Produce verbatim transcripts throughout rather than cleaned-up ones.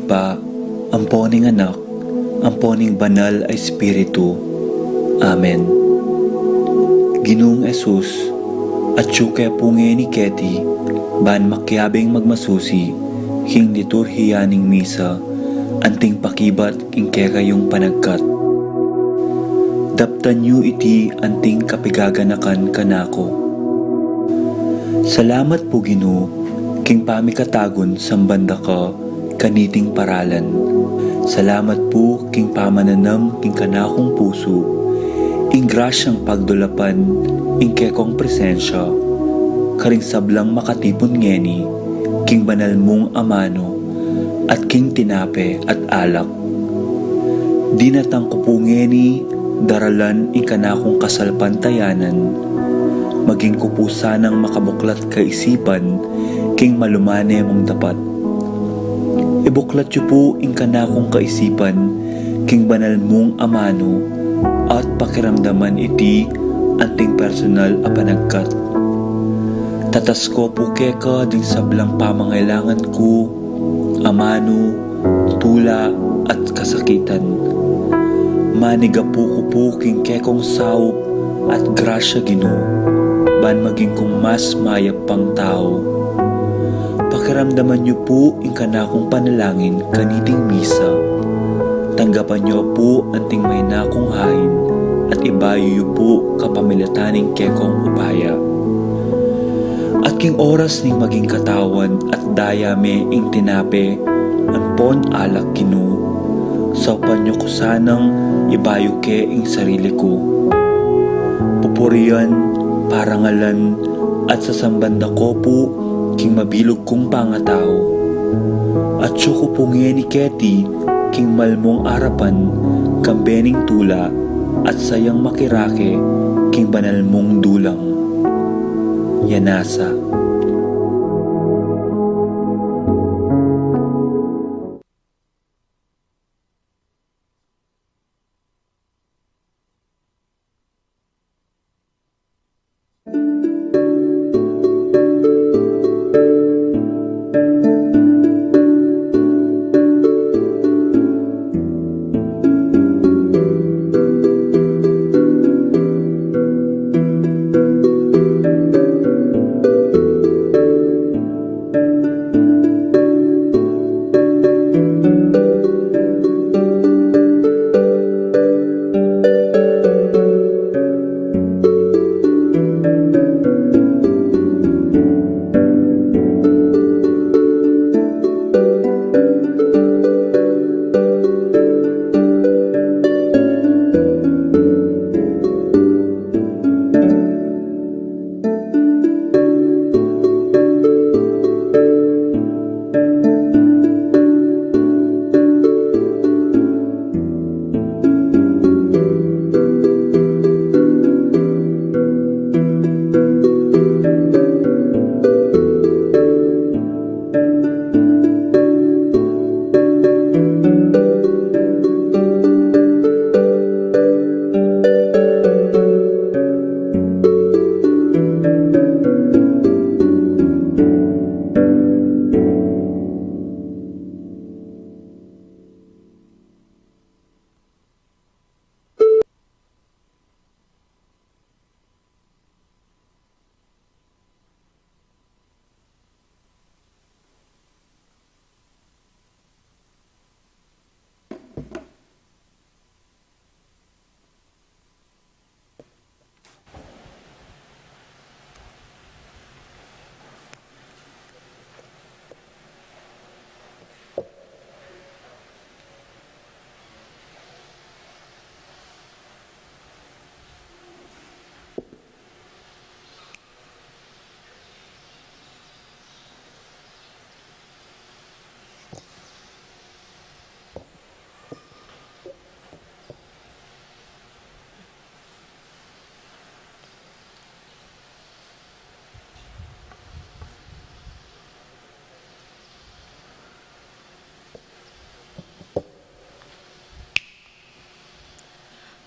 Ibpa, ampo ning Anak, ampo ning Banal a Espiritu. Amen. Ginung Jesus, atyu ke pu ngeni keti, ban makiabing magmasusi king liturhiya ning misa, anting pakibat king kekayung panagkat. Daptan yu iti anting kapigaganakan kanaku. Salamat pu, Ginu, king pamikatagun samban da ka kaniting paralan. Salamat pu king pamananam king kanakung pusu ing grasyang pagdulapan ing kekong presensya karing sablang makatipun ngeni king banal mung amanu at king tinape at alak. Dinatang ku pu ngeni daralan ing kanakung kasalpantayanan, maging ku pu sanang makabuklat kaisipan king malumane mung dapat. Ibuklat yu pu ing kanakung kaisipan king banal mung amanu at pakiramdaman iti anting personal a panagkat. Tatas ku pu keka ding sablang pamangailangan ku, amanu, tula, at kasakitan. Manigapu ku pu king kekong saup at grasya, Ginu, ban maging kung mas mayap pang tau. Pakiramdaman yu pu ing kanakung panalangin kaniting misa. Tanggapan yu pu anting maina kung hain at ibayu yu pu kapamilatan ning kekong upaya. At king oras ning maging katawan at daya me ing tinape ampon alak, Ginu, saupan yu ku sanang ibayu ke ing sarili ku. Pupurian, parangalan, at sasamban da ko pu king mabilug kung pangatau. Atyu ku pu ngeni keti king malmung arapan kambe ning tula at sayang makirake king banal mung dulang. Yanasa.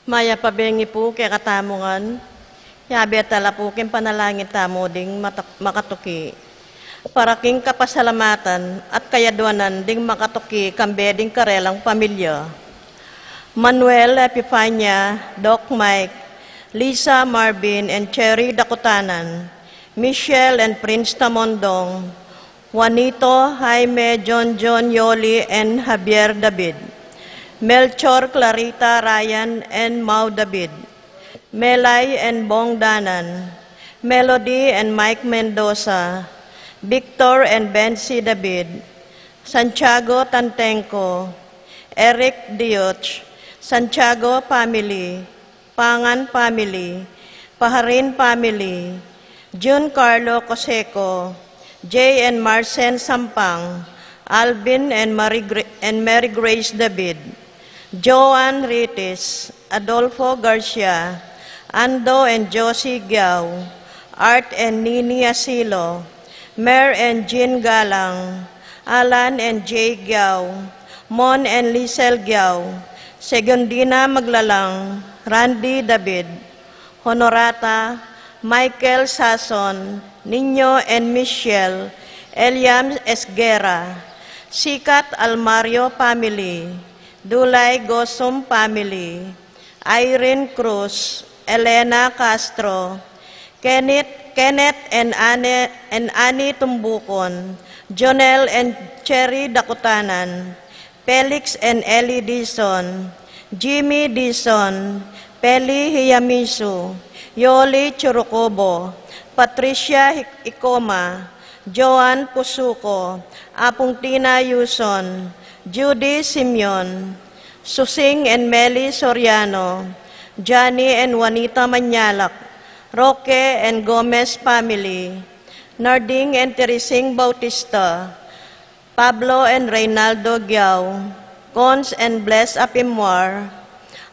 Mayap a bengi pu kekatamu ngan. Yabe tala pu king panalangin tamu ding mata-, makatuki. Para king kapasalamatan at kayadwanan ding makatuki kambe ding karelang pamilya. Manuel, Epifania, Doc Mike, Lisa, Marvin, and Cherry Dakutanan, Michelle and Prince Tamondong, Juanito, Jaime, John John, Yoli, and Javier David, Melchor, Clarita, Ryan, and Mau David, Melay and Bong Danan, Melody and Mike Mendoza, Victor and Bensi David, Santiago Tantenco, Eric Dioch, Santiago family, Pangan family, Paharin family, Jun Carlo Coseco, Jay and Marcen Sampang, Alvin and Mary, Gra- and Mary Grace David, Joan Ritis, Adolfo Garcia, Ando and Josie Giao, Art and Nini Asilo, Mer and Jean Galang, Alan and Jay Giao, Mon and Lisel Giao, Segundina Maglalang, Randy David, Honorata, Michael Sason, Nino and Michelle, Eliam Esguerra, Sikat Almario family, Dulay Gosum family, Irene Cruz, Elena Castro, Kenneth, Kenneth and Anne, and Annie Tumbukon, Jonel and Cherry Dakutanan, Felix and Ellie Dizon, Jimmy Dizon, Peli Hiyamisu, Yoli Churukubo, Patricia Hik- Ikoma, Joan Pusuko, Apung Tina Yuson, Judy Simeon, Susing and Meli Soriano, Johnny and Juanita Mañalak, Roque and Gomez family, Narding and Teresing Bautista, Pablo and Reynaldo Giao, Cons and Bless Apimwar,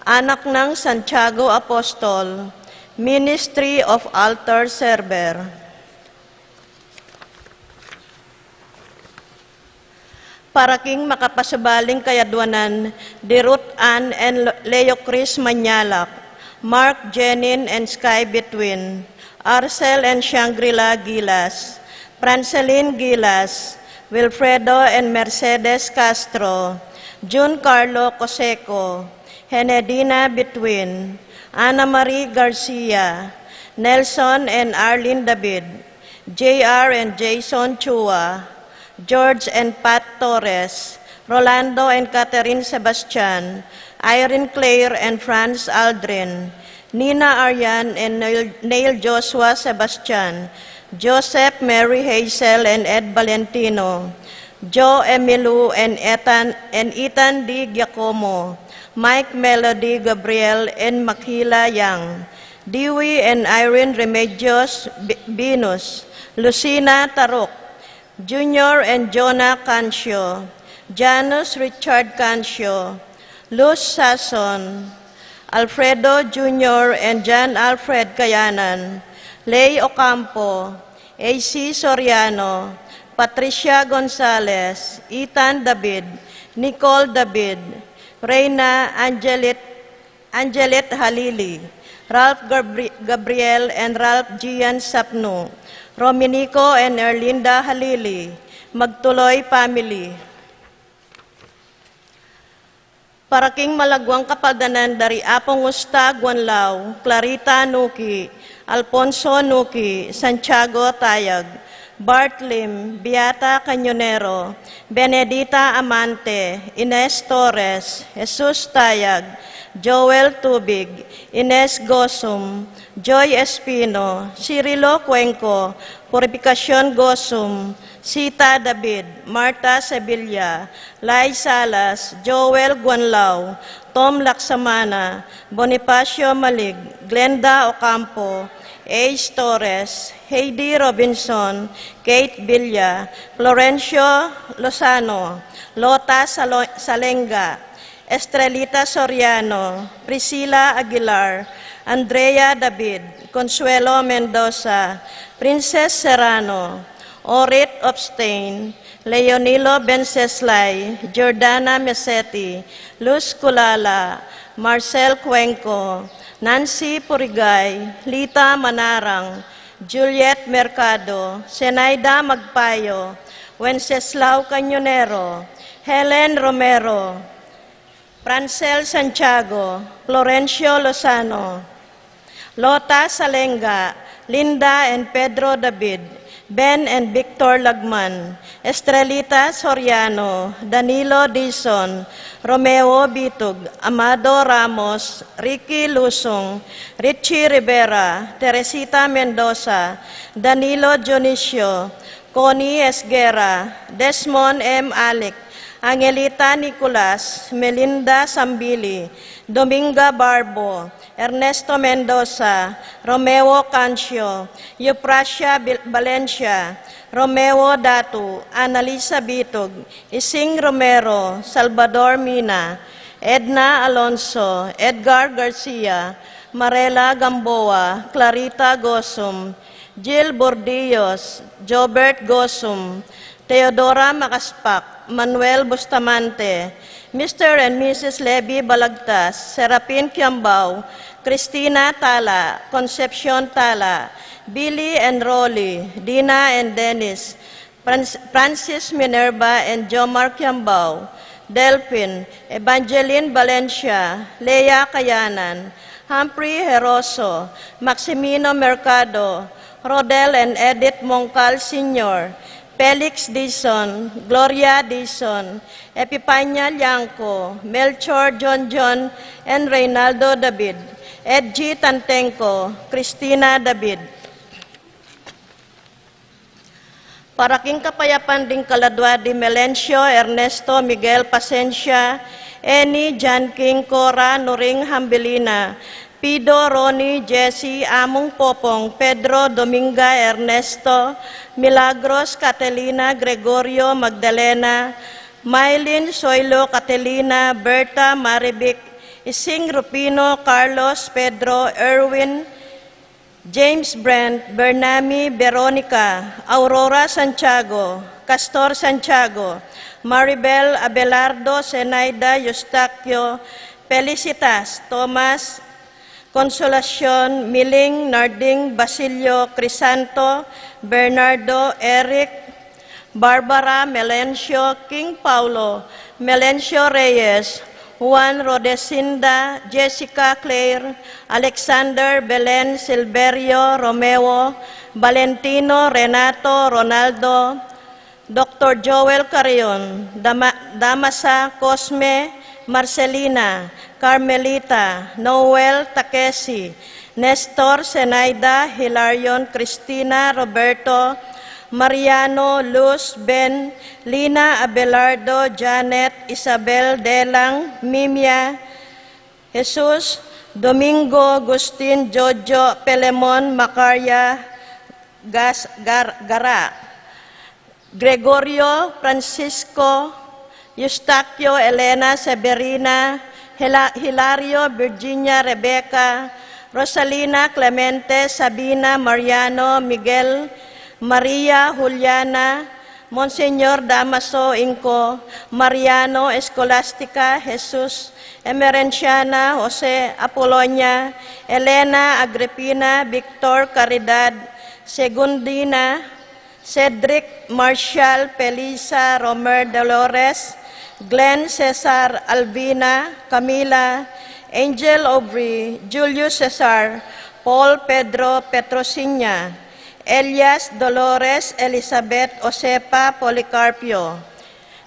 anak nang Santiago Apostol, Ministry of Altar Server. Para king makapasubaling kayadwanan di Ruth Ann and Leo Chris Mañalak, Mark, Jenin and Sky Between, Arcel and Shangri-La Gilas, Francelin Gilas, Wilfredo and Mercedes Castro, Jun Carlo Coseco, Henedina Between, Ana Marie Garcia, Nelson and Arlene David, J R and Jason Chua, George and Pat Torres, Rolando and Catherine Sebastian, Irene Claire and Franz Aldrin, Nina Arian and Neil, Neil Joshua Sebastian, Joseph, Mary Hazel and Ed Valentino, Joe Emilu and Ethan, and Ethan D. Giacomo, Mike, Melody, Gabriel and Makila Yang, Dewey and Irene Remedios Bi- Binus, Lucina Taruk, Junior and Jonah Cancio, Janus Richard Cancio, Luz Sason, Alfredo Junior and John Alfred Kayanan, Lay Ocampo, A C Soriano, Patricia Gonzalez, Ethan David, Nicole David, Reina Angelit Angelet Halili, Ralph Gabri- Gabriel and Ralph Gian Sapnu, Rominico and Erlinda Halili, Magtuloy family. Para king malagwang kapaldanan dari Apung Usta Guanlao, Clarita Nuki, Alfonso Nuki, Santiago Tayag, Bart Lim, Beata Cañonero, Benedita Amante, Ines Torres, Jesus Tayag, Joel Tubig, Ines Gosum, Joy Espino, Cirilo Cuenco, Purificacion Gosum, Sita David, Marta Sevilla, Lai Salas, Joel Guanlao, Tom Laksamana, Bonifacio Malig, Glenda Ocampo, Ace Torres, Heidi Robinson, Kate Villa, Florencio Lozano, Lota Salo- Salenga, Estrelita Soriano, Priscilla Aguilar, Andrea David, Consuelo Mendoza, Princess Serrano, Orit Opstein, Leonilo Benceslay, Jordana Meseti, Luz Culala, Marcel Cuenco, Nancy Purigay, Lita Manarang, Juliet Mercado, Zenaida Magpayo, Wenceslao Cañonero, Helen Romero, Francel Santiago, Florencio Lozano, Lota Salenga, Linda and Pedro David, Ben and Victor Lagman, Estrelita Soriano, Danilo Dizon, Romeo Bitug, Amado Ramos, Ricky Lusung, Richie Rivera, Teresita Mendoza, Danilo Dionisio, Connie Esguerra, Desmond M. Alic, Angelita Nicolas, Melinda Sambili, Dominga Barbo, Ernesto Mendoza, Romeo Cancio, Euphrasia Bil-, Valencia, Romeo Datu, Annalisa Bitug, Ising Romero, Salvador Mina, Edna Alonso, Edgar Garcia, Marela Gamboa, Clarita Gosum, Jill Bordillos, Jobert Gosum, Teodora Macaspac, Manuel Bustamante, Mister and Missus Levy Balagtas, Serapin Kiambao, Christina Tala, Concepcion Tala, Billy and Rolly, Dina and Dennis, Franc-, Francis Minerva and Jomar Kiambao, Delphin, Evangeline Valencia, Lea Kayanan, Humphrey Heroso, Maximino Mercado, Rodel and Edith Mongcal Senior, Felix Dizon, Gloria Dizon, Epipania Liangco, Melchor John John and Reynaldo David, Edgy Tantenco, Christina David. Para king kapayapan ding kaladua di Melencio, Ernesto, Miguel, Pasencia, Eni, Jan King, Cora, Nuring, Hambilina, Pido, Ronnie, Jesse, Among Popong, Pedro, Dominga, Ernesto, Milagros, Catalina, Gregorio, Magdalena, Mylene, Soilo, Catalina, Berta, Marivic, Ising, Rufino, Carlos, Pedro, Erwin, James Brent, Bernami, Veronica, Aurora Santiago, Castor Santiago, Maribel, Abelardo, Zenaida, Eustaquio, Felicitas, Thomas, Consolacion, Miling, Narding, Basilio, Crisanto, Bernardo, Eric, Barbara, Melencio, King Paulo, Melencio Reyes, Juan, Rodesinda, Jessica, Claire, Alexander, Belen, Silverio, Romeo, Valentino, Renato, Ronaldo, Doctor Joel Carrion, Dama-, Damasa, Cosme, Marcelina, Carmelita, Noel, Takesi, Nestor, Zenaida, Hilarion, Cristina, Roberto, Mariano, Luz, Ben, Lina, Abelardo, Janet, Isabel, Delang, Mimia, Jesus, Domingo, Agustin, Jojo, Pelemon, Macaria, Gas-, Gar-, Gara, Gregorio, Francisco, Eustaquio, Elena, Severina, Hila-, Hilario, Virginia, Rebecca, Rosalina, Clemente, Sabina, Mariano, Miguel, Maria, Juliana, Monseñor Damaso, Inco, Mariano, Escolastica, Jesus, Emerenciana, Jose, Apolonia, Elena, Agripina, Victor, Caridad, Segundina, Cedric, Marshall, Felisa, Romer, Dolores, Glenn, Cesar, Alvina, Camila, Angel, Aubrey, Julius, Cesar, Paul, Pedro, Petrosiña, Elias, Dolores, Elizabeth, Josefa, Policarpio,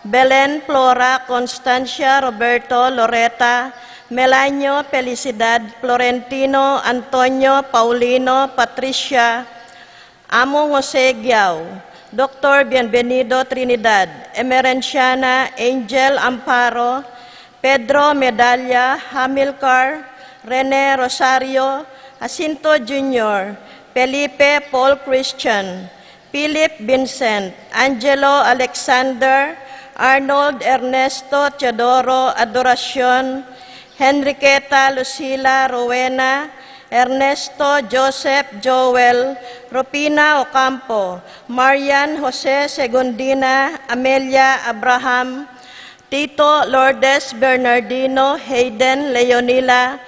Belen, Flora, Constancia, Roberto, Loreta, Melanio, Felicidad, Florentino, Antonio, Paulino, Patricia, Among Jose Giao, Doctor Bienvenido Trinidad, Emerenciana, Angel Amparo, Pedro Medalla, Hamilcar, Rene Rosario, Jacinto Junior, Felipe, Paul Christian, Philip Vincent, Angelo Alexander, Arnold Ernesto, Teodoro Adoracion, Henriqueta, Lucila, Rowena, Ernesto, Joseph, Joel, Rufina Ocampo, Marian, Jose, Segundina, Amelia, Abraham, Tito, Lourdes, Bernardino, Hayden, Leonila,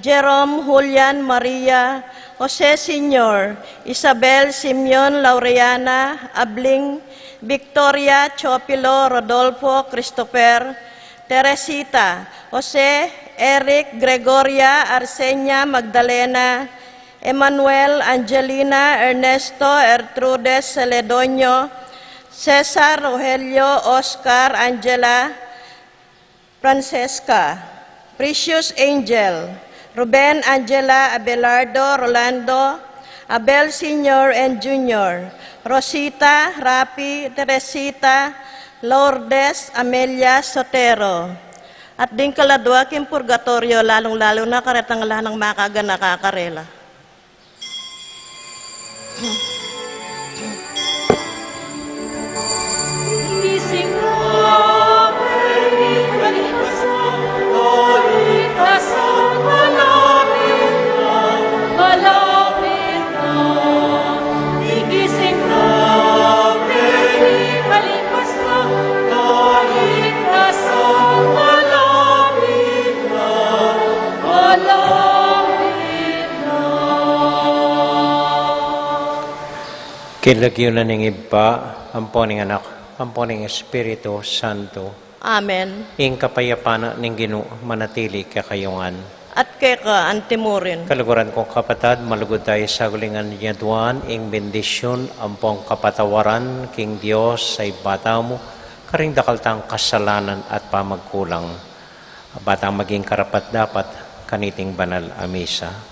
Jerome, Julian, Maria, Jose Senior, Isabel Simeon Laureana Abling, Victoria Chopilo Rodolfo Christopher, Teresita, Jose Eric Gregoria Arsenia Magdalena, Emmanuel Angelina Ernesto Ertrudes Celedonio, Cesar Rogelio Oscar Angela, Francesca, Precious Angel, Ruben Angela Abelardo Rolando, Abel Senior and Junior, Rosita, Rapi, Teresita, Lourdes, Amelia, Sotero. At ding kaladua king purgatoryo, lalung-lalu na karetang ala nang makaganaka karela. King lagyu na ning Ibpa, ampo ning Anak, ampo ning Espiritu Santo. Amen. Ing kapayapan ning Ginu manatili kekayu ngan. At keka antimurin. Kaluguran kong kapatad, malugud tayu sa uling aduan ing bendisyun ampong kapatawaran king Dios a Ibpa tamu, karing dakal tang kasalanan at pamagkulang. Ba tang maging karapat-dapat kaniting banal a misa.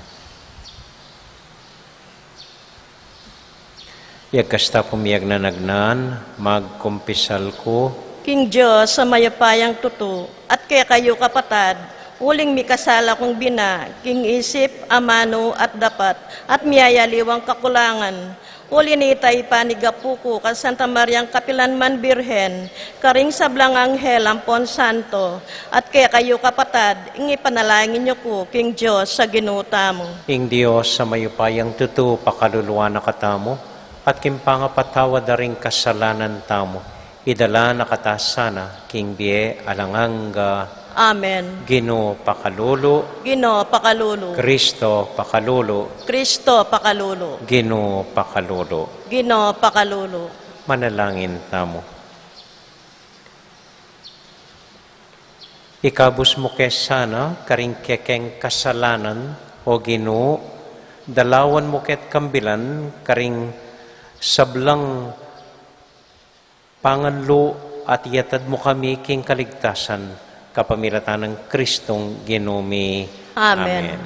Iyagkas ta pu, miyagnan-agnan, magkumpisal ku king Dios a mayupayang tutu, at kekayu kapatad, uling mikasala kung bina, king isip, amanu, at dapat, at miyayaliwang kakulangan. Uli nita, ipanigapu ku kang Santa Mariang kapilan man Birhen, karing sablang anghel ampon santo, at kekayu kapatad, ing ipanalangin yu ku king Dios a Ginu tamu. Ing Dios a mayupayang tutu pakaluluan na katamu, at king pangapatawad da ring kasalanan tamu, idala na kata sana king bie alang angga. Amen. Ginu pakalulu. Ginu pakalulu. Kristo pakalulu. Kristo pakalulu. Ginu pakalulu. Ginu pakalulu. Manalangin tamu. Ikabus mu ke sana karing kekeng kasalanan, o Ginu, dalawan mu ke't kambilan karing sablang panganlu at iyatad mu kami king kaligtasan, kapamilatan nang Kristong Ginu mi. Amen. Amen.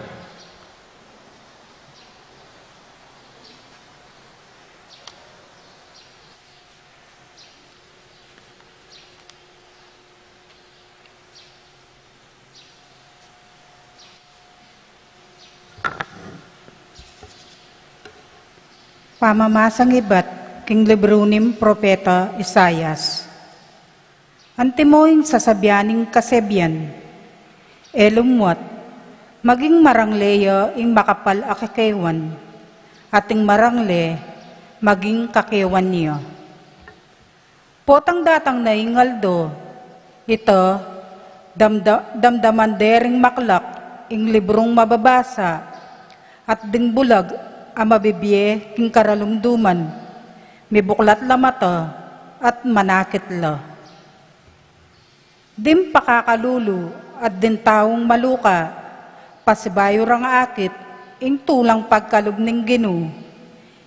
Pamamasang ibat king libru ning propeta Isaias. Antimo ing sasabian ning kasebian, e lumuat, maging marangle ya ing makapal a kekewan, at ing marangle maging kakewan ya. Potang datang na ing aldo, ita, damda-, damdaman de ring maklak ing librung mababasa, at ding bulag a mabibie king karalumduman, mibuklat la mata at manakit la. Ding pakakalulu at ding taung maluka, pasibayu rang akit ing tulang pagkalub ning Ginu,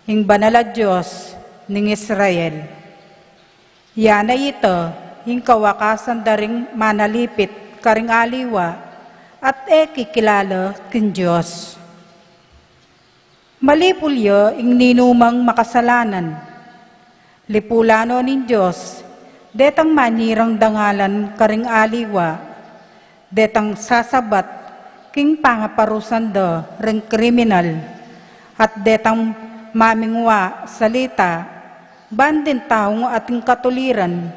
ing Banal a Dios ning Israel. Yana ita ing kawakasan da ring manalipit karing aliwa, at e kikilala king Dios. Malipul ya ing ninumang makasalanan. Lipulan no ning Dios detang manirang dangalan karing aliwa, detang sasabat king pangaparusan da ring kriminal, at detang mamingwa salita, ban ding taung ating katuliran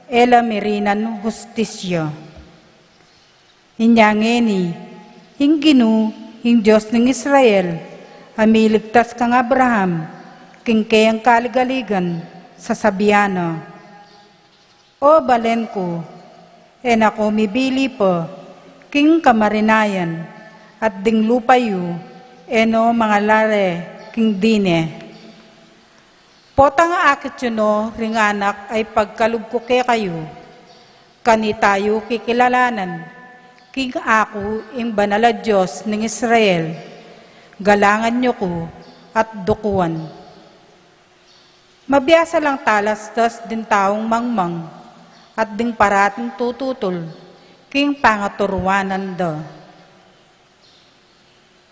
e la mirinan hustisya. Inya ngeni, ing Ginu, ing Dios ning Israel, a miligtas kang Abraham king keyang kaligaligan, sasabian na, O balen ku, e na ku mibili pa king kamarinayan, at ding lupa yu E no mangalale king dine. Potang akit yu no ring anak a ipagkalub ku kekayu. Kanita yu kikilalanan king aku ing Banal a Dios ning Israel. Galangan yu ku at dukuan. Mabiasa lang talastas ding taung mangmang at ding parating tututul king pangaturuanan da.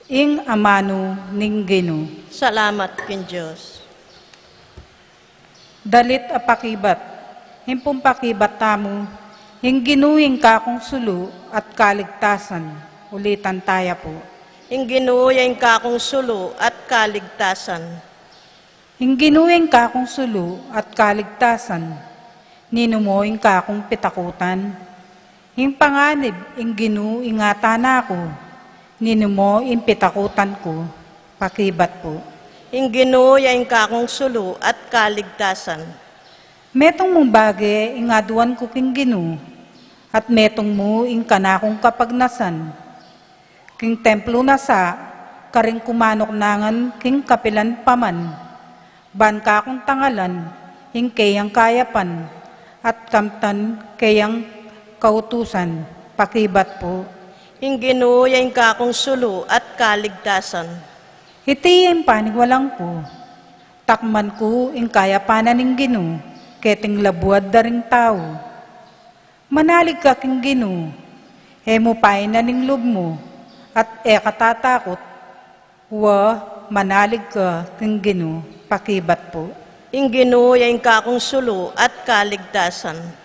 Ing amanu ning Ginu. Salamat king Dios. Dalit a pakibat. Ing pung pakibat tamu, ing Ginu ing kakung sulu at kaligtasan. Ulitan taya pu. Ing Ginu ya ing kakung sulu at kaligtasan. Ing Ginu ing kakung sulu at kaligtasan, ninu mo ing kakung pitakutan? Ing panganib ing Ginu ing atana ku, ninu mo ing pitakutan ku? Pakibat pu. Ing Ginu ya ing kakung sulu at kaligtasan. Metung mung bage ing aduan ku king Ginu, at metung mu ing kanakung kapagnasan. King templo na sa, karing kumanuk nangan king kapilan pa man, ban kakung tangalan ing keyang kayapan, at kamtan keyang kautusan. Pakibat pu. Ing Ginu ya ing kakung sulu at kaligtasan. Iti ing paniwalang ku, takman ku ing kayapan na ning Ginu, keting labuad da ring tau. Manalig ka king Ginu, e mu painan ing lub mu, at e ka tatakut, wa, manalig ka king Ginu. Pakibat pu. Ing Ginu ya ing kakung sulu at kaligtasan.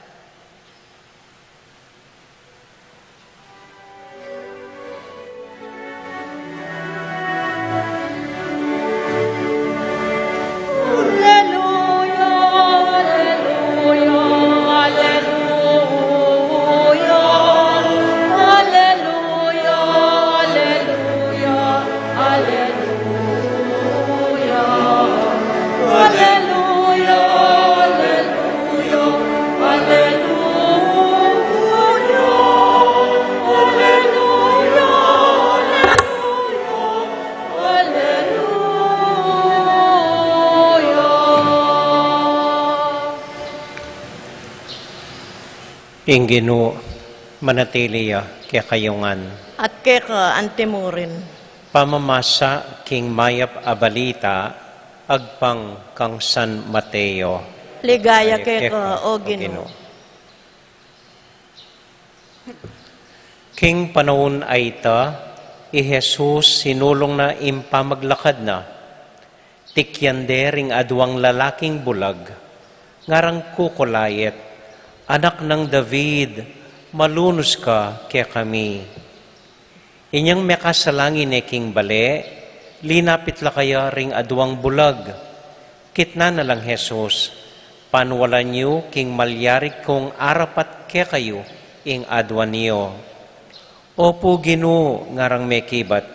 Ing Ginu manatili ya kekayu ngan. At keka antimurin. Pamamasa king mayap a balita agpang kang San Mateo. Ligaya keka, o Ginu. King panaun a ita, i Jesus sinulung na ing pamaglakad na. Tikyan de ring aduang lalaking bulag, ngarang kukulayet, "Anak nang David, malunus ka kekami." Inyang mekasalangi ne king bale, linapit la kaya ring aduang bulag. Kitnan na lang Jesus, "Panwalan yu king malyari kung arapat kekayu ing aduan yu." "Opu, Ginu," ngarang mekibat.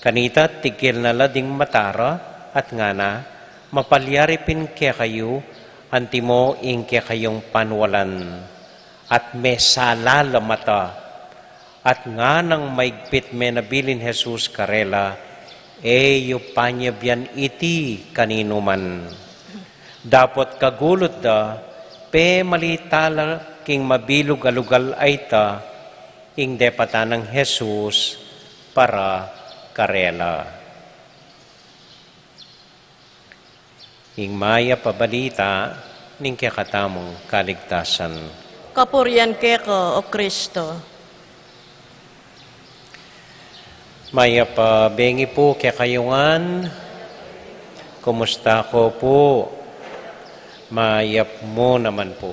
Kanita tigkil na la ding mata ra at ngana, "Mapalyari pin kekayu, antimo ing kekayung panwalan." At mesala la mata. At nganang maigpit menabilin Jesus karela, "E yu panyabian iti kaninuman. Dapot kagulut da, pemalita la king mabilug a lugal a ita ing depatan nang Jesus para karela." Ing mayap a balita ning kekatamung kaligtasan. Kapurian keka, o Kristo. Mayap a bengi pu kekayu ngan. Kumusta ko pu? Mayap mu naman pu.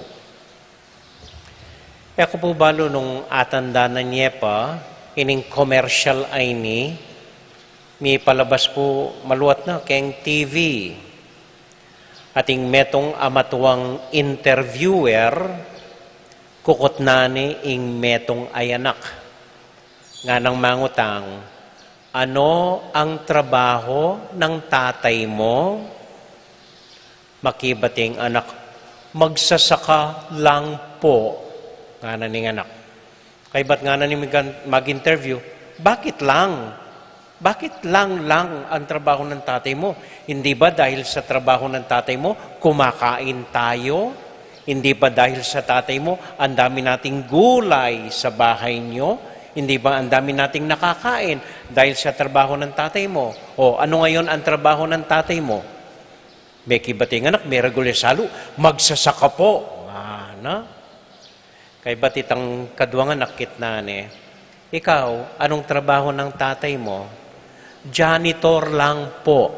E ku pu balu nung atandanan ye pa ining commercial a ini, mipalabas pu maluat na keng T V. Ating metung a matuang interviewer, kukutnan ne ing metung a anak. Nganang mangutang, "Ano ang trabaho ng tatay mo?" Makibat ing anak, "Magsasaka lang po," ngana ning anak. Kaybat ngana ning mag-, mag-interview, "Bakit lang?" Bakit lang-lang ang trabaho ng tatay mo? Hindi ba dahil sa trabaho ng tatay mo, kumakain tayo? Hindi ba dahil sa tatay mo, ang dami nating gulay sa bahay nyo? Hindi ba ang dami nating nakakain dahil sa trabaho ng tatay mo? O ano ngayon ang trabaho ng tatay mo? Meki bating anak, meragul ya salu, magsasaka po. Ana? Kaybat itang kaduang anak, kitnan ne, "Ikaw, anong trabaho ng tatay mo?" "Janitor lang po."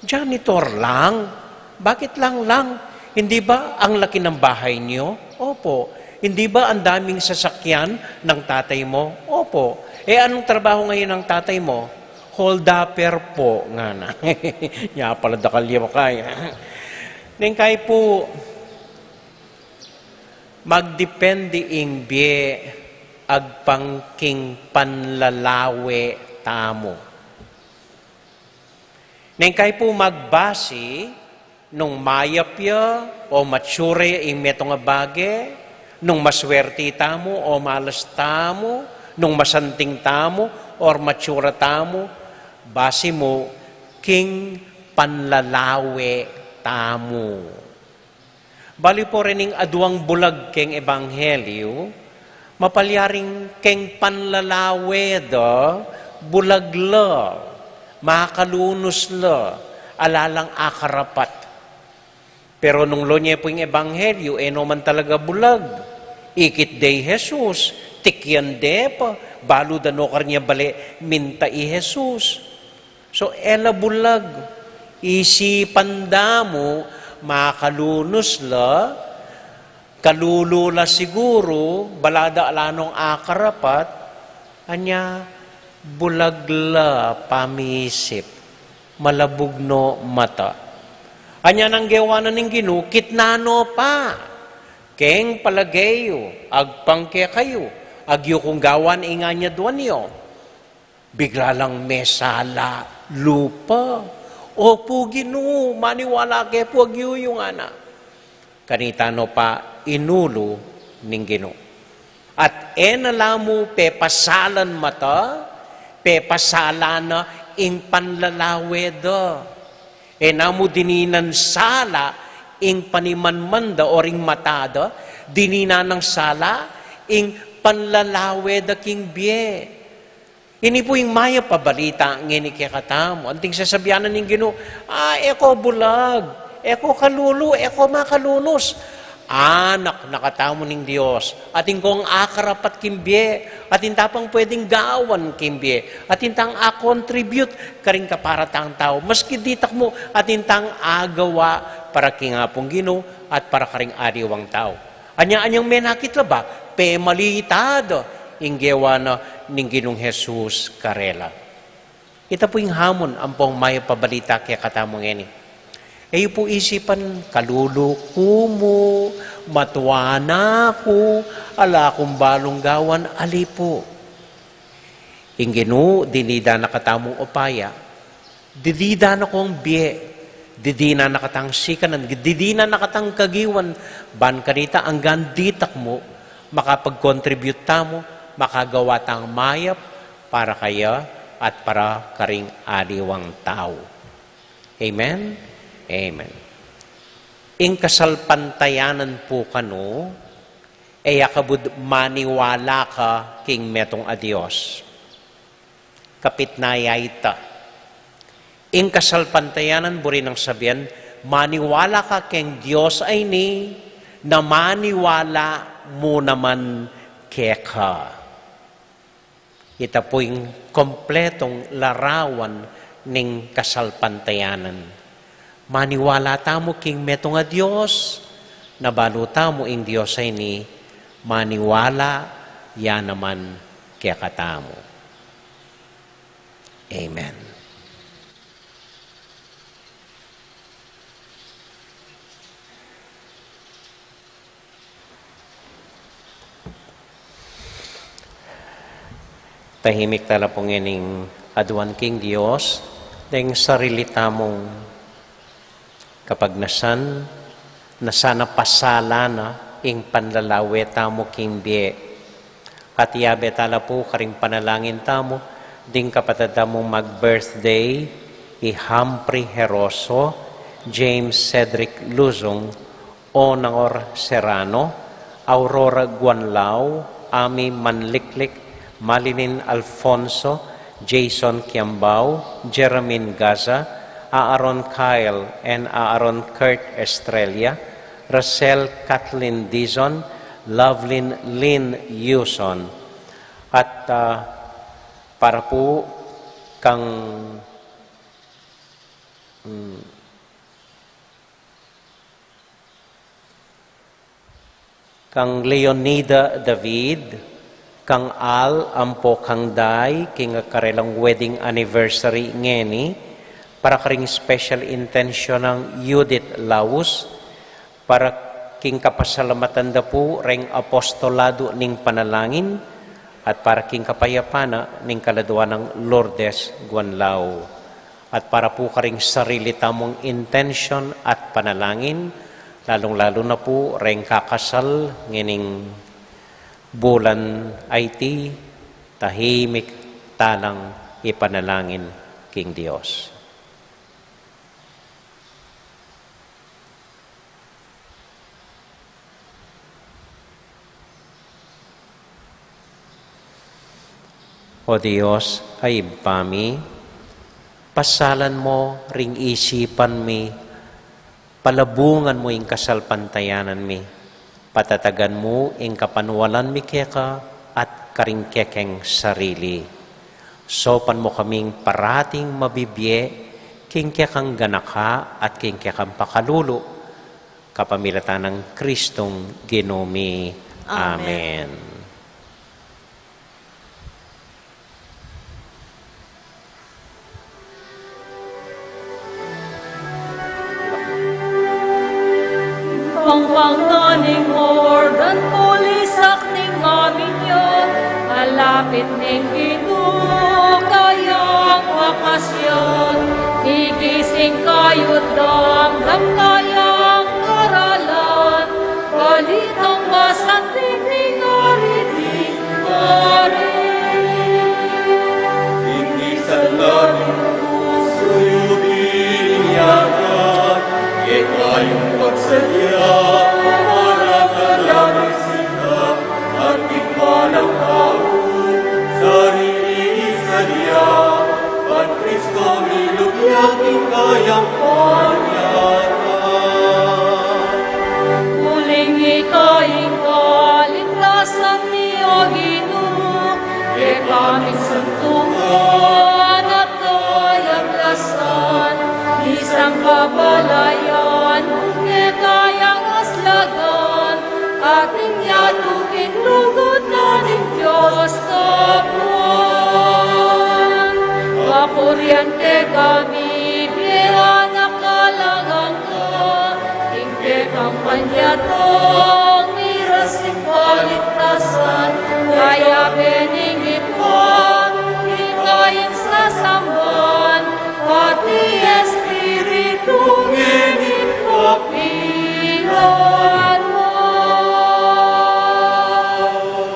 "Janitor lang? Bakit lang-lang? Hindi ba ang laki ng bahay niyo?" "Opo." "Hindi ba ang daming sasakyan ng tatay mo?" "Opo." "Eh, anong trabaho ngayon ng tatay mo?" "Hold-upper po," ngana. Nya pala dakal ya makaya. Neng kai pu, magdepende ing bie agpang king panlalawe tamu. Neng kai pu magbasi nung mayap ya o matsura ya ing metung a bage, nung maswerti tamu o malas tamu, nung masanting tamu or matsura tamu, basi mu king panlalawe tamu. Bali pu rening aduang bulag keng ebanghelyu, mapalyaring keng panlalawe da, bulag la, makalunus la, ala lang akarapat. Pero nung lon ye pu ing ebanghelyu, e no man talaga bulag. Ikit de i Jesus, tikyan de pa, balu da no karnya bale minta i Jesus. So, e la bulag, isipan da mu, makalunus la, kalulu la siguru, bala da ala nong akarapat, anya bulag la pamisip, malabug no mata. Anya nang gewa na ning Ginu, kitnan no pa, keng palage yu, agpang kekayu, agyu kung gawan ing anyaduan yu. Bigla lang mesala lupa. Opu, Ginu, maniwala ke pu, agyu yu ngana. Kanita no pa inulu ning Ginu. At e na la mu pepasalan mata, pepasala na ing panlalawe da. E na mu dininan sala ing panimanman da o ring mata da, dininan nang sala ing panlalawe da king bie. Ini pu ing mayap a balita ngeni kekatamu. Anting sasabian na ning Ginu, "Ah, e ko bulag, e ko kalulu, e ko makalunus. Anak na katamu ning Dios, atin kong akarapat king bie, atin ta pang pwedeng gawan king bie, atin tang a-contribute karing kaparatang tau. Maski ditak mu, atin tang agawa para king Apung Ginu at para karing aliwang tau." Anya, anyang menakit la ba, pemalita da ing gewa na ning Ginung Jesus karela. Ita pu ing hamon ampong mayap a balita kekatamu ngeni. E yu pu isipan, "Kalulu ku mu, matua na ku, ala kung balung gawan." Ali pu. Ing Ginu, dinidan na katamung upaya. Didinan na kong bie, didinan na katang sikanan, didinan na katang kagiwan, ban kanita anggang ditak mu, makapag-contribute tamu, makagawa tang mayap para kaya at para karing aliwang tau. Amen? Amen. Ing kasalpantayanan pu kanu, e ya kabud maniwala ka king metung a Dios. Kapit na ya ita. Ing kasalpantayanan buri nang sabian, maniwala ka keng Dios a ini, na maniwala mu naman keka. Ita pu ing kompletung larawan ning kasalpantayanan. Maniwala tamu king metung a Dios, na balu tamu ing Dios a ini, maniwala ya naman kekatamu. Amen. Tahimik tala pu ngening aduan king Dios, deng sarili tamung kapagnasan, na sana pasalan na ing panlalawe tamu king bie. At iyabe tala pu karing panalangin tamu, Ding kapatad tamung mag-birthday, i Humphrey Heroso, James Cedric Luzong, Onor Serrano, Aurora Guanlao, Ami Manliklik, Malinin Alfonso, Jason Kiambao, Jermaine Gaza, Aaron Kyle and Aaron Kurt Estrella, Rachel Kathleen Dizon, Lovelyn Lynn Yuson. At, ah, para pu kang, mm, kang Leonida David, kang Al ampo kang Dai, king karelang wedding anniversary ngeni, para karing special intention nang Judith Laus, para king kapasalamatan da pu reng apostolado ning panalangin, at para king kapayapan na ning kaladua nang Lourdes Guanlao. At para pu karing sarili tamung intention at panalangin, lalung-lalu na pu reng kakasal ngening bulan a iti, tahimik talang ipanalangin king Dios. O Dios, a Ibpa mi, pasalan mu ring isipan mi, palabungan mu ing kasalpantayanan mi, patatagan mu ing kapanwalan mi keka at karing kekeng sarili. Saupan mu kaming parating mabibie king kekang ganaka at king kekang pakalulu, kapamilatan nang Kristong Ginu mi. Amen. Amen. Pangpang na ning organ, pulisak ning maminyan, malapit ning Ginu kayang makasyan. Igising kayu't damdam kayang karalan, balitang masanting ning ari ding ari. Ing misan da ring pusu yu bininyagan, keka yung pagsadya, para ka na rin sita, at tikman ang tau, sarili sadya, at Kristo milugya king kayang panyata. Uling ika ing kaligtasan mi, O Ginu, keka ming santungan at kayang lasan, isang babalayan, keka yang aslagan, ating yatu king lugud na ning Dios Kaparan. Kapurian keka mibie anak alang angga, ing kekang panyatang miras ing kaligtasan, kaya beningit ka, ika ing sasamban, pati Espiritu, ngeni at kapilan man.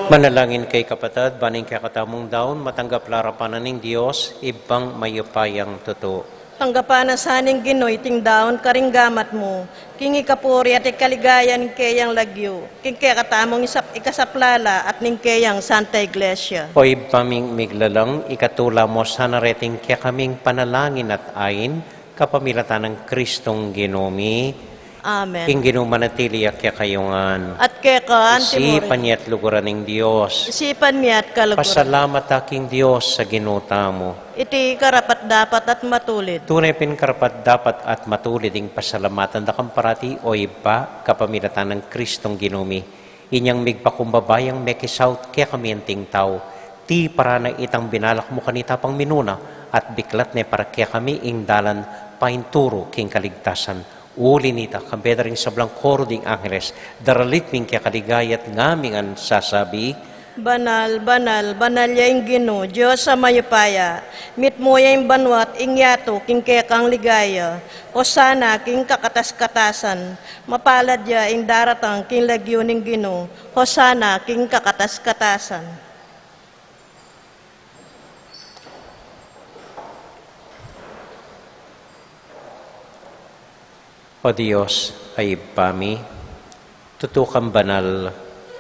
Manalangin kayu kapatad, ban ing kekatamung daun matanggap la arapan na ning Dios, Ibpang mayupayang tutu. Tanggapan na sa ning Ginu iting daun karing gamat mu, king ikapuri at ikaligaya ning keyang lagyu, king kekatamung isap-, ikasaplala at ning keyang Santa Iglesia. O Ibpa ming miglalang, ikatula mu sana reting kekaming panalangin at ain, kapamilatan nang Kristong Ginu mi. Amen. Ing Ginu manatili ya kekayu ngan. At keka anti mu rin. Isipan ya at luguran ing Dios. Isipan mi at kaluguran. Pasalamat ta king Dios a Ginu tamu. Iti karapat-dapat at matulid. Tune pin karapat-dapat at matulid ing pasalamatan da kang parati, o Ibpa, kapamilatan nang Kristong Ginu mi. Inyang migpakumbaba yang mekisaut kekami anting tau, tiparan na itang binalak mu kanita pang minuna, at biklat ne para kekami ing dalan painturu king kaligtasan. Uli nita, kambe da ring sablang koru ding angeles, daralit mi ing kekaligaya at ngaming sasabi: Banal, banal, banal ya ing Ginu, Dios a mayupaya, mitmu ya ing banua't ing yatu king kekang ligaya. Hosana king kakatas-katasan. Mapalad ya ing daratang king lagyu ning Ginu. Hosana king kakatas-katasan. O Dios a Ibpa mi, tutu kang banal,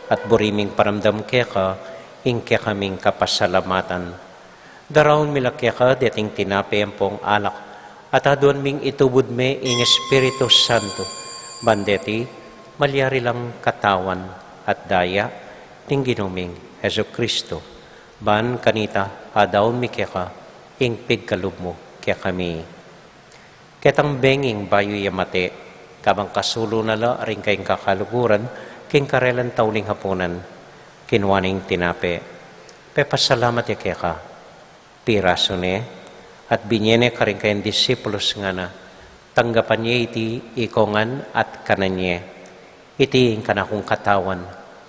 at buri ming paramdam keka ing kekaming kapasalamatan. Daraun mi la keka deting tinape ampong alak, at aduan ming itubud me ing Espiritu Santo, ban deti malyari lang katawan at daya ning Ginu ming Jesucristo. Ban kanita adaun mi keka ing pigkalub mu kekami. Ketang benging bayu ya mate, kabang kasulu na la ring kayang kakaluguran king karelang tauling hapunan, kinua ne ing tinape, pepasalamat ya keka, pirasu ne, at binie ne karing kayang disipulus, ngana, tanggapan ye iti ikongan at kanan ye. Iti ing kanakung katawan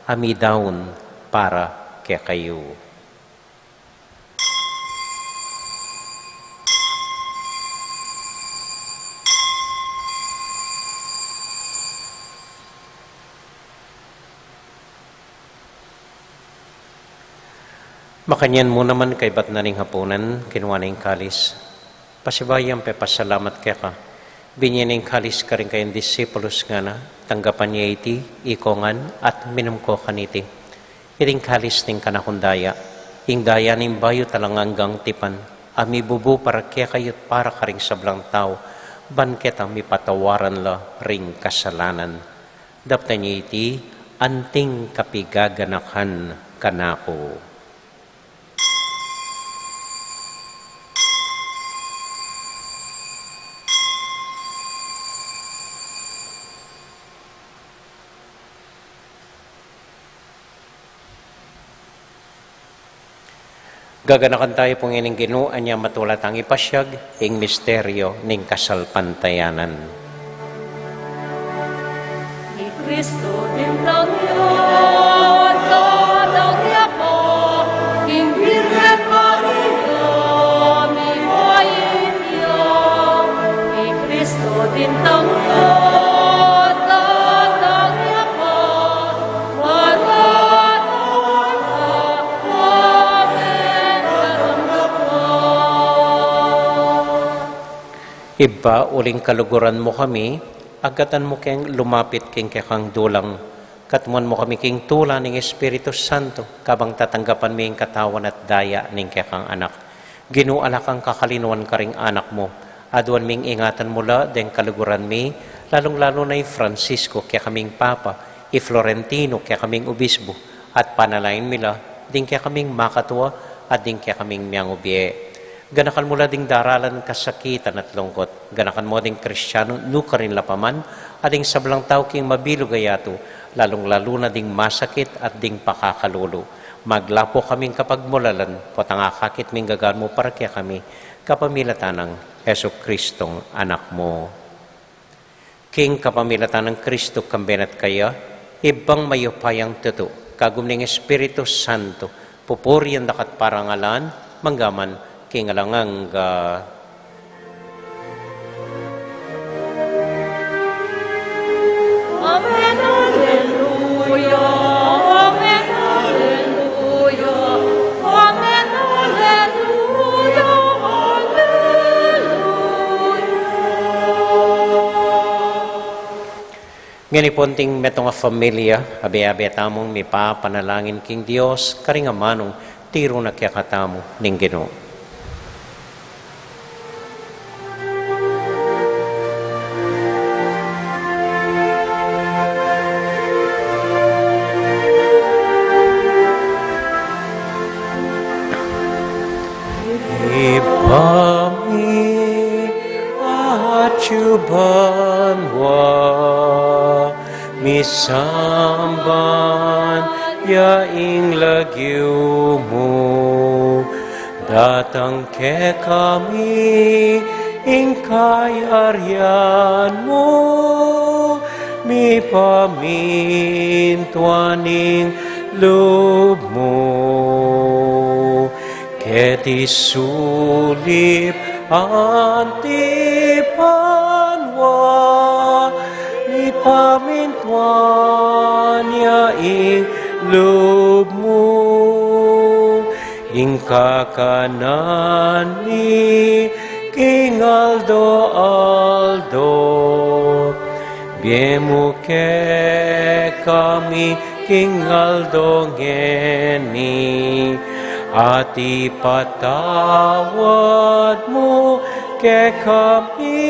a midaun para kekayu. Makanyan mu naman kaybat na ning hapunan, kinua ne ing kalis, pasibayu yang pepasalamat keka, binie ne ing kalis karing kayang disipulus, ngana, tanggapan ye iti ikongan at minum ko kaniti. Iti ing kalis ning kanakung daya, ing daya ning bayu at alang anggang tipan, a mibubu para kekayu at para karing sablang tau, ban ketang mipatawaran la ring kasalanan. Daptan ye iti anting kapigaganakan kanaku. Gaganakan tayu pu ngening Ginu, anya matula tang ipasiag ing misteryo ning kasalpantayanan. I Kristu bintang ya, dadang ya pa king Birhen Maria, mibayu ya. I Kristu bintang ya, dadang ya pa Ibpa, uling kaluguran mu kami, agatan mu keng lumapit king kekang dulang, katmuan mu kami king tula ning Espiritu Santo, kabang tatanggapan mi ing katawan at daya ning kekang Anak. Ginu, ala kang kakalinuan karing anak mu. Aduan ming ingatan mu la deng kaluguran mi, lalung-lalu na i Francisco, kekaming Papa, i Florentino, kekaming Obispo, at panalangin mi la ding kekaming makatua at ding kekaming miangubie. Ganakan mu la ding daralan kasakitan at lungkot. Ganakan mu ding Kristiano nukarin la pa man, at ding sablang tau king mabilug a yatu, lalung-lalu na ding masakit at ding pakakalulu. Maglapu kaming kapagmulalan, potang akakit ming gagan mu para kekami, kapamilatan nang Jesucristong Anak mu. King kapamilatan nang Kristu, kambe na at kaya, Ibpang mayupayang tutu, kagum ning Espiritu Santo, pupurian da ka at parangalan, mangga man king alang angga. Amen, alleluia, amen, alleluia, amen, alleluia, alleluia. Ngeni pu, anting metung a familia, abe-abe tamung mipapanalangin king Dios, karing amanung tiru na kekatamu ning Ginu. Ibpa mi, atsu ka banua, misamban ya ing lagyu mu, datang kekami ing kayarian mu, mipamintuan ing lub mu keti sulip anti banua. Mipamintuan ya ing lub mu, ing kakanan mi King aldo-aldo, ibie mu kekami king aldo ngeni, at ipatawad mu kekami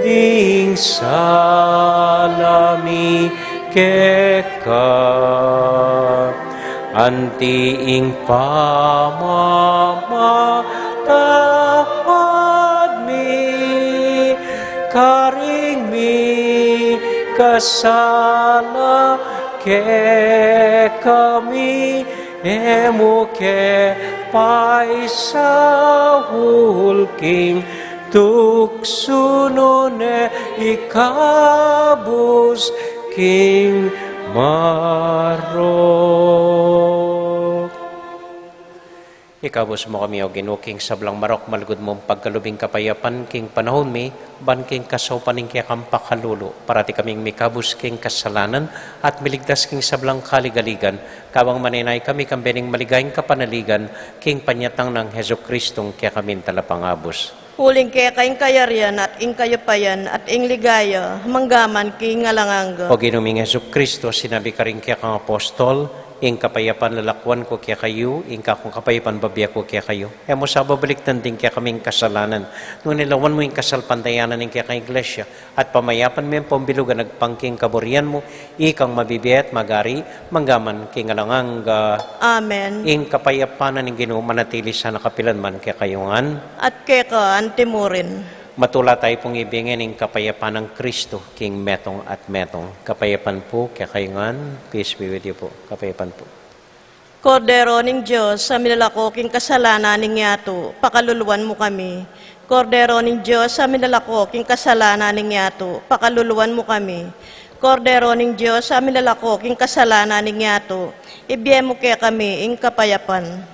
ding sala mi keka, anti ing pamamatawad mi karing mikasala kekami, e mu ke paisaul king tuksu, nune ikabus king marok. Ikabus mu kami, O Ginu, king sablang marok, malugud mung pagkalub ing kapayapan king panaun mi, ban king kasaupan ning kekang pakalulu, parati kaming mikabus king kasalanan, at miligtas king sablang kaligaligan, kabang manenaya kami kambe ning maligayang kapanaligan, king panyatang nang Jesucristong kekaming Talapangabus. Uling keka ing kayarian, at ing kayupayan, at ing ligaya, manggaman king alang angga. O Ginu ming Jesucristo, sinabi karing kekang apostol, ing kapayapan lalakuan ku kekayu, ing kakung kapayapan bibie ku kekayu. E mu sa babalikdan ding kekaming kasalanan, nune lawan mu ing kasalpantayanan ning kekang Iglesia, at pamayapan me ampong bilugan agpang king kaburian mu, ikang mabibie at mag-ari manggaman king alang angga. Amen. Ing kapayapan ning Ginu manatili sana kapilan man kekayu ngan. At keka anti murin. Matula tayu pung ibie ngeni ing kapayapan nang Kristo king metung at metung. Kapayapan pu kekayu ngan. Peace be with you po. Kapayapan pu. Kordero ning Dios, a milalako king kasalanan ning yatu, pakaluluan mu kami. Kordero ning Dios, a milalako king kasalanan ning yatu, pakaluluan mu kami. Kordero ning Dios, a milalako king kasalanan ning yatu, ibie mu kekami ing kapayapan.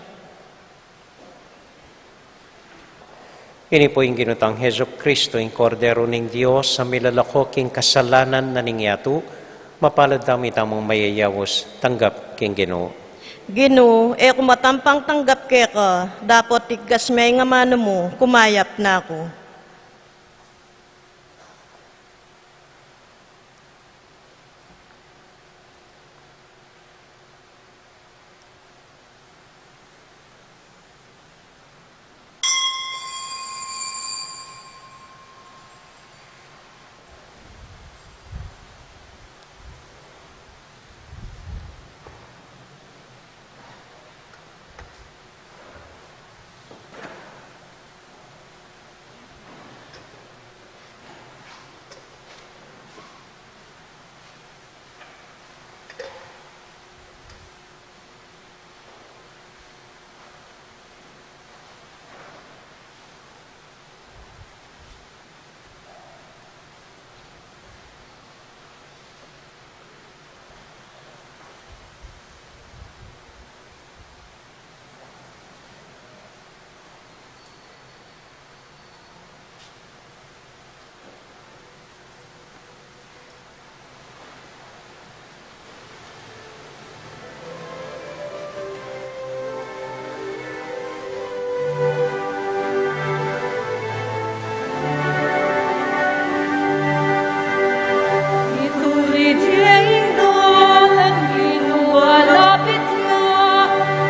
Ini pu ing Ginu tang Jesucristo, ing Kordero ning Dios, a milalako king kasalanan na ning yatu. Mapalad tamu itamung mayayaus tanggap king Ginu. Ginu, e ku matampang tanggap keka, dapot igkas me ing amanu mu, kumayap na ku. Ituri ding dalan, Ginu, alapit ya,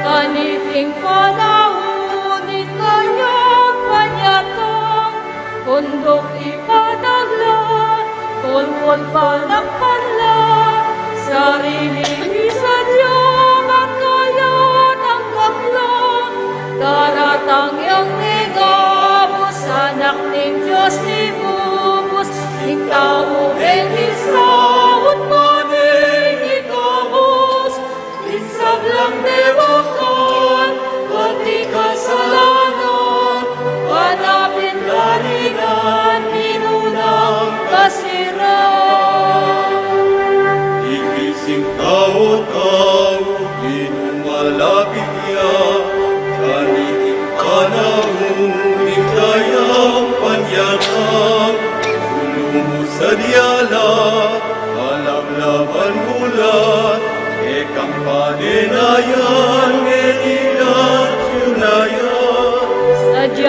kaniting panaun ning kayang panyatang, kunduk ipatag la, kulkul panakpan la, sarili mi sadya, at kaya tanggap la, daratang yang migabus, Anak ning Dios mibubus, ing tau menisaut, maning ikabus, ing sablang dewakan, pati kasalanan, panapin larinan, minunang kasiran. Igising tau-tau, Ginu malapit ya, kaniting panaun ning kayang panyatang, sulu mu sadya la, alam laban bulan, kekang panenayan, ngeni at yu na ya. Sadya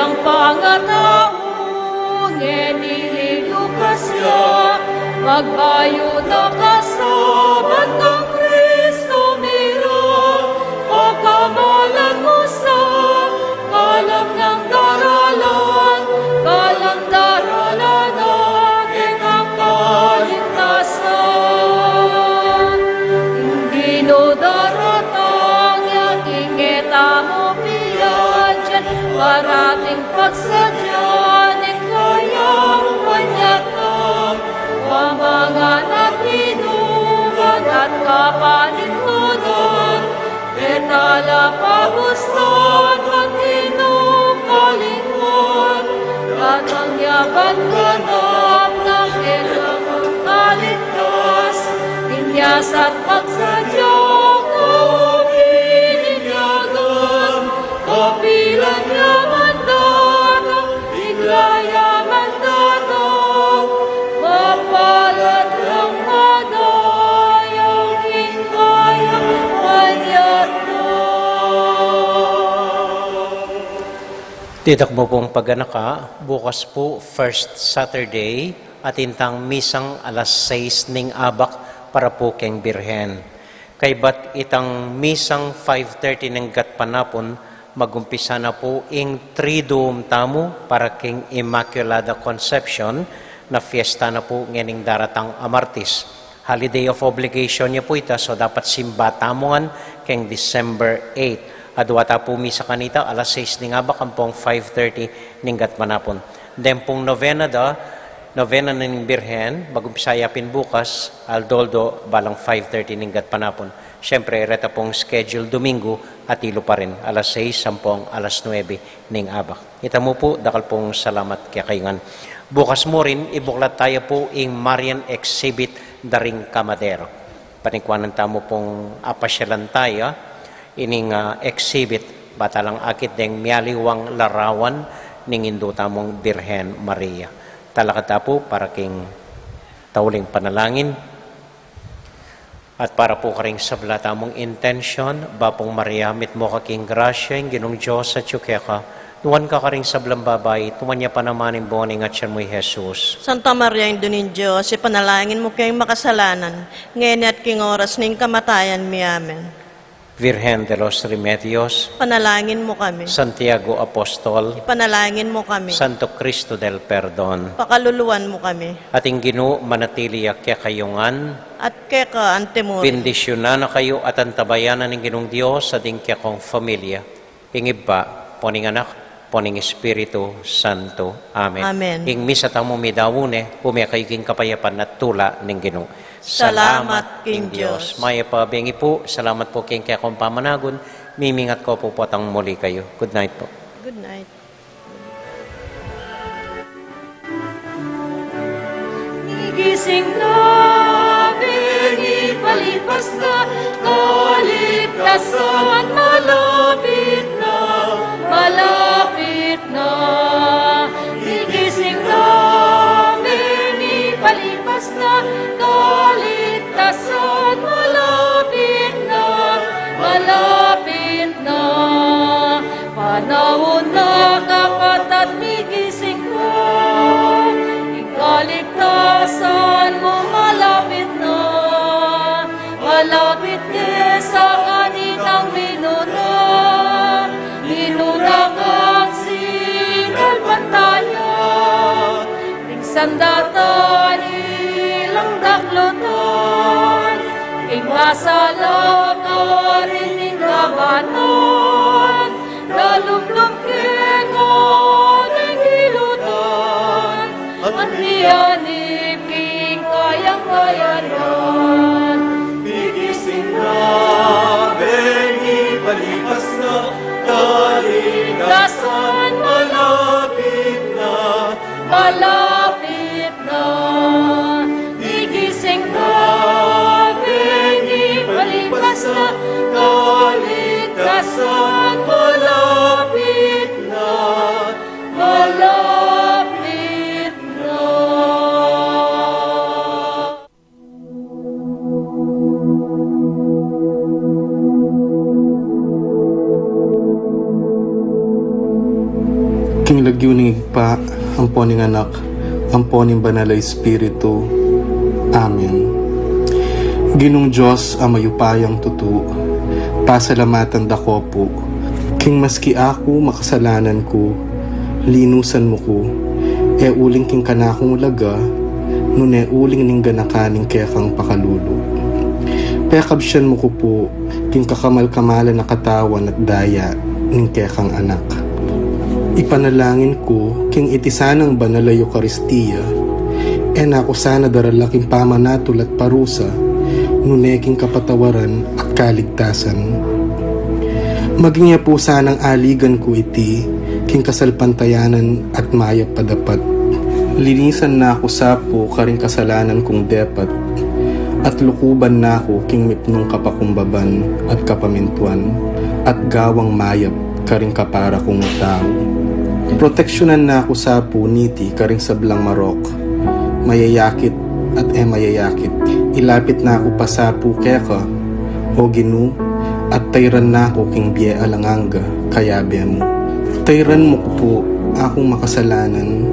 Parating pagsadya ning kayang panyatang, pamangan at inuman at kapanintunan, detala pabustan at inukalingan, datang ya ban ganap na kekang kaligtas, inyas at pagsadya ko bininyagan, kapilan ya man datang, bigla ya man datang, mapalad lang madaya king kayang panyatang. Ditak mu pung paganaka, bukas pu, first Saturday, atin tang misang alas sais ning abak para pu keng Birhen. Kaybat itang misang five thirty ning gatpanapun, magumpisa na pu ing Triduum tamu para king Immaculada Concepcion, na fiesta na pu ngening daratang a Martis. Holiday of obligation ya pu ita, so dapat simba tamu ngan keng December eight. Adua ta pu misa kanita, alas sais ning abak ampong five thirty ning gatpanapun. Deng pung novena da, novena ning Birhen, magumpisa ya pin bukas, aldo-aldo, balang five thirty ning gatpanapun. Siyempre, reta pung schedule Domingo, atilu pa rin, alas sais ampong alas nuebe ning abak. Ita mu pu, dakal pung salamat kekayu ngan. Bukas mu rin, ibuklat taya pu ing Marian exhibit da ring kamadero. Panikuanan tamu pung apasyalan taya ining, ah, exhibit, batalang akit deng mialiwang larawan ning Indu tamung Birhen Maria. Talakad ta pu para king tauling panalangin. At para pu karing sabla tamung intensyon, Bapung Maria, mitmu ka king grasya, ing Ginung Dios atyu keka, nuan ka karing sablang babai, at nuan ya pa naman ing bunga ning atyan mu, i Jesus. Santa Maria, Indu ning Dios, ipanalangin mu keng makasalanan, ngeni at king oras ning kamatayan mi. Amen. Virgen de los Remedios, panalangin mu kami. Santiago Apostol, ipanalangin mu kami. Santo Cristo del Perdon, pakaluluan mu kami. At ing Ginu manatili ya kekayu ngan. At keka antimurin. Bendisyunan na kayu at antabayanan ning Ginung Dios, at ing kekong familia, ing Ibpa, ampo ning Anak, ampo ning Espiritu Santo. Amen. Amen. Ing misa tamu midaun ne, ume kayu king kapayapan at tula ning Ginu. Salamat king Dios. Mayap a bengi pu, salamat pu king kekong pamanagun, mimingat ko pu potang muli kayu. Good night pu. Good night. Migising na, bengi palipas na, kaligtasan malapit na, malapit na. Migising na, bengi palipas na, kaligtasan malapit na, malapit na. Panaun na, kapatad, migising ka. Ing kaligtasan mu malapit na. Malapit ne sa kanitang minuna. Minuna kang sinalpantaya. Ing sandatan ilang daklutan, ing masala karin ing labanan, dalumdum keng ating ilutan, at mianib king kayang kayanan. Migising na, bengi palipas na, kaligtasan malapit na. Malapit na, migising na, bengi palipas na, kaligtasan malapit na, malapit na. King lagyu ning Ibpa, ampo ning Anak, ampo ning Banal a Espiritu. Amen. Ginung Dios a mayupayang tutu, pasalamatan da ko pu, king maski aku makasalanan ku, linusan mu ku, e uling king kanakung ulaga, nune uling ning ganakan ning kekang pakalulu. Pekabsian mu ku pu, king kakamal-kamalan a katawan at daya ning kekang Anak. Ipanalangin ku king iti sanang banal a Eukaristia, e na ku sana darala king pamanatul at parusa, nune king kapatawaran at kaligtasan. Maging ya pu sanang aligan ku iti king kasalpantayanan at mayap a dapat. Linisan na ku sa pu karing kasalanan kung depat, at lukuban na ku king mipnung kapakumbaban at kapamintuan, at gawang mayap karing kapara kung tau. Proteksyunan na ku sa pu niti karing sablang marok, mayayakit at e mayayakit. Ilapit na ku pa sa pu keka, O Ginu, at tayran na ku king bie alang angga, kayabe mu. Tayran mu ku pu akung makasalanan,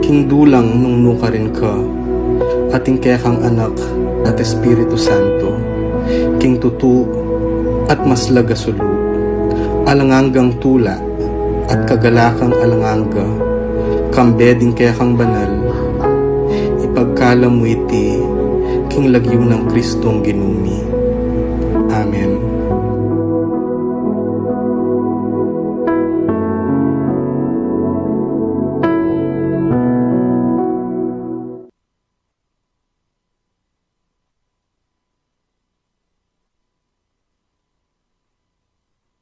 king dulang nung nukarin ka, at ing kekang Anak at Espiritu Santo, king tutu at maslag a sulu, alang anggang tula at kagalakang alang angga, kambe ding kekang banal, ipagkalam mu iti king lagyu nang Kristong Ginu mi. Amen.